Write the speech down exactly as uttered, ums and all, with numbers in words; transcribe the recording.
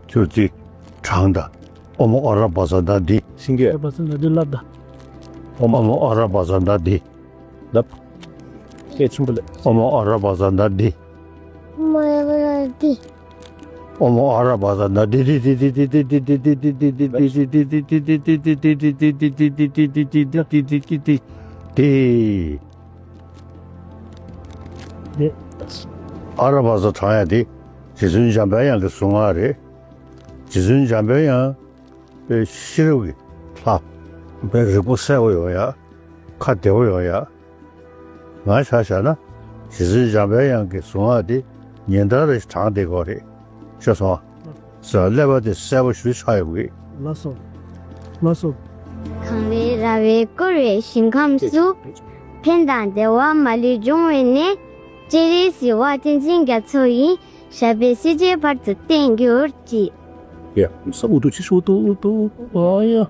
ཁྱོད་ཀྱིས་དྲངས་དང་། ཨོ་མོ་ཨ་ར་བ་ས་ད་འདི། སེང་གེ། བ་ས་ད་འདི་ལབ་དང་། ཨོ་མོ་ཨ་ར་བ་ས་ད་འདི། ལབ། སྐད་ཆེན་པོ་ལབ། ཨོ་མོ་ཨ་ར་བ་ས་ད་འདི། ཨོ་མོ་ཨ་ར་བ་ས་ད་འདི། ཨོ་མོ་ཨ་ར་བ་ས་ད་འདི་འདི་འདི་འདི་འདི་འདི་འདི་འདི་འདི་འདི་འདི་འདི་འདི་འདི་འདི་འདི་འདི་འདི་འདི། ཨ་ར་བ་ས་དྲངས་ཡ་དེ་རྗེ་བཙུན་འཇམ་དཔལ་དབྱངས་ཀྱི་གཟུངས་སྔགས་རེད། རྗེ་བཙུན་འཇམ་དཔལ་དབྱངས་པའི་ཤེས་རབ་ཀྱི་ལྷ། དཔེ་རིག་པ་གསལ་པོ་ཡོང་ཡ། ཁ་བདེ་པོ་ཡོང་ཡ། ང་ཆ་བཞག་ན་རྗེ་བཙུན་འཇམ་དཔལ་དབྱངས་ཀྱི་གཟུངས་སྔགས་དེ་ཉིན་ལྟར་རེ་དྲངས་བསྡད་དགོས་རེད། ཤེས་སོང་ཨ། ཟེར་ཀླད་པ་དེ་གསལ་པོ་ཞེ་པོ་ཆགས་ཡོང་གི། ལགས་སོ། ལགས་སོ། གངས་རི་ར་བས་བསྐོར་བའི་ཞིང་ཁམས་སུ། ཕན་དང་བདེ་བ་མ་ལུས་འབྱུང་བའི་གནས། སྤྱན་རས་གཟིགས་དབང་བསྟན་འཛིན་རྒྱ་མཚོ་ཡི། ཞབས་པད་སྲིད་མཐའི་བར་དུ་བརྟན་གྱུར་ཅིག། ཡ། ས་འུ་ཐུག་ཅི་ཤོག་ཏུ་ཏུ་ཨ་ཡ།